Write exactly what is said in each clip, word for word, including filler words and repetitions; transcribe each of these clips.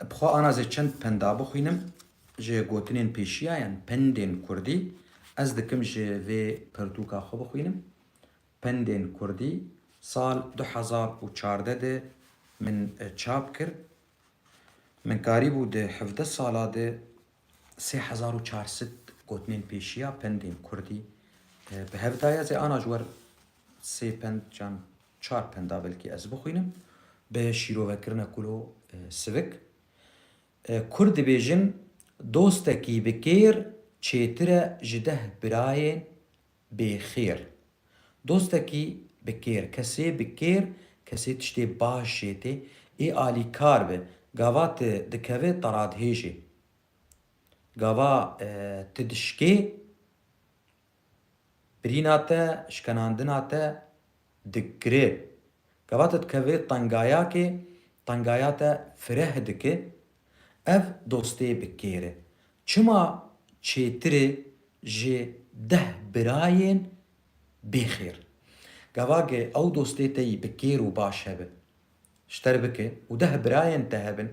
Bi xwe ana zê çend penda bixwînim, ji gotinên pêşiya yan pendên kurdî, ez dikim ji vê pirtûka xwe bixwînim. Pendên kurdî sal du hezar û çardeh de min, e, çap kir. Min karîbû di hevdeh sala de sê hezar û çar sed gotinên pêşiya pendên kurdî, e, bi hev daye. Ez ê ana ji wer sê pend can çar penda belkî ez bixwînim. Bi şîrovekirina kulo, e, sivik. E, Kurd dibêjin, dostekî bi kêr çêtir e ji deh birayên bêxêr. Dostekî bi kêr, kesê bi kêr, kesê tiştê baş jê tê, ê alîkar bi, gava tu dikevî te radihêjê. Gava, e, tu dişkê, birîna te, şikenandina te digire. Gava tu dikevî tengayakê, tengaya te fireh dike, ev dostê bi kêr e. Çima çêtir e ji deh birayên bêxêr? Gava ge ew dostê te yî bi kêr û baş hebe, ji te re bike û deh birayên te hebin,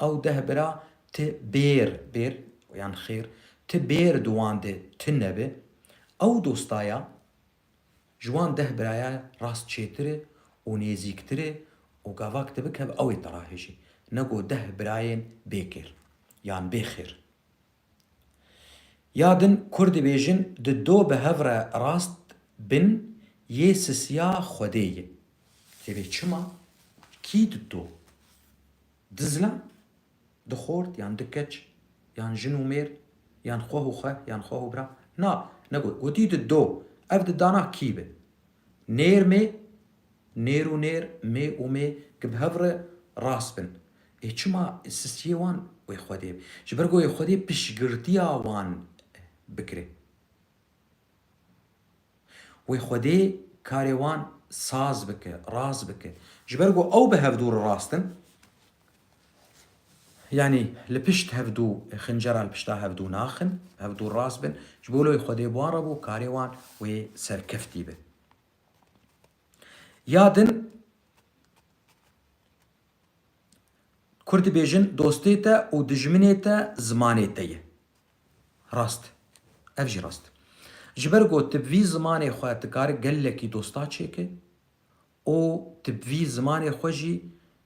ew deh bira ti bêr, bêr yan xêr, ti bêr di wan de tune be, ew dostaya ji wan deh biraya rast çêtir e û nêzîktir e û gava ge tu bikevî ew ê te rahêjî. Ne ku deh birayên bêkêr yan bêxêr. Ya din Kurd dibêjin, di do bi hev re rast bin yê sisiya Xwedê ye. Tê bê çima? Kî di do? Dizla? Du xort yan du keç, yan jin û mêr, yan xweh û xweh, yan xweh û bira. Na, ne got, gotî di do. Ev di dana kî be? Nêr mê, nêr û nêr, mê û mê, gi bi hev re rast bin. Ê çima sisiyê wan wê Xwedê be? Ji ber ku wê Xwedê piştgirtiya wan bikire. Wê Xwedê karê wan saz bike, rast bike. Ji ber ku ew bi hevdû re rast in, yanî li pişt hevdû, xincera li pişta hevdû naxin, hevdû rast bin, ji bo wê Xwedê bi wan re bû, karê wan wê serkeftî be. Ya din, Kurd dibêjin, dostê te û dijminê te zimanê te ye. Rast. Ev jî rast. Ji ber ku tu bi vî zimanê xwe tu kare gelekî dosta çêke û tu bi vî zimanê xwe jî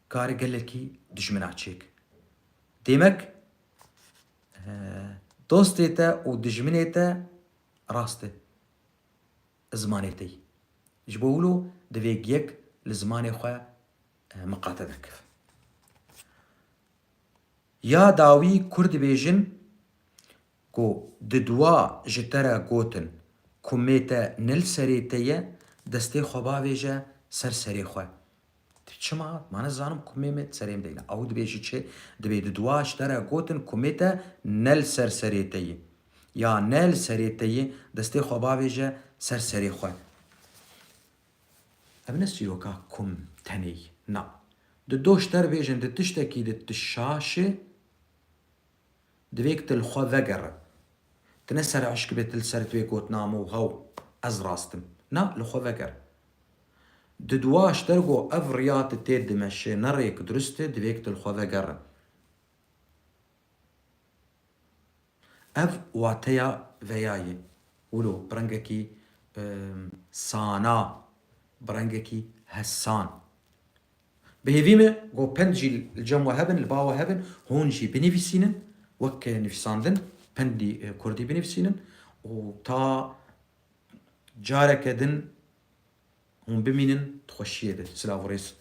kare gelekî dijmina çêke. Demek, e, dostê te û dijminê te rast e. Zimanê te yî. Ji bo wilo divê yek li zimanê xwe, e, miqate vekeve. Ya dawî Kurd dibêjin ku di dua ji te re gotin, kumê te ne li serê te ye, destê xwe bavêje ser serê xwe. Çima? Ma nizanim kumê me serê min de ye. Ew dibêje çi? Dibê di dua ji te re gotin, kumê te ne li ser serê te ye. Ya ne li serê te ye, destê xwe bavêje ser serê xwe. Ev ne çîroka kum tenê ye. Na. Di do ji te re bêjin, di tiştekî de tu şaş î, divê ku tu li xwe vegere. Tu ne ser eşk be, tu li ser tu yê gotina min û hew, ez rast im. Na, li xwe vegere. Di dua ji te re got, ev riya tu tê dimeşe, ne rêk durist e, divê ku tu li xwe vegere. Ev wateya veya ye. Wilo bi rengekî, em, sana, bi rengekî hesan. Bi hêvî me ku pend jî li cem we hebin, li ba we hebin, hûn jî binivîsînin, wek nivîsandin, pendî, e, kurdî binivîsînin û ta careke din hûn bimînin di xweşiyê de. Silav û rêz.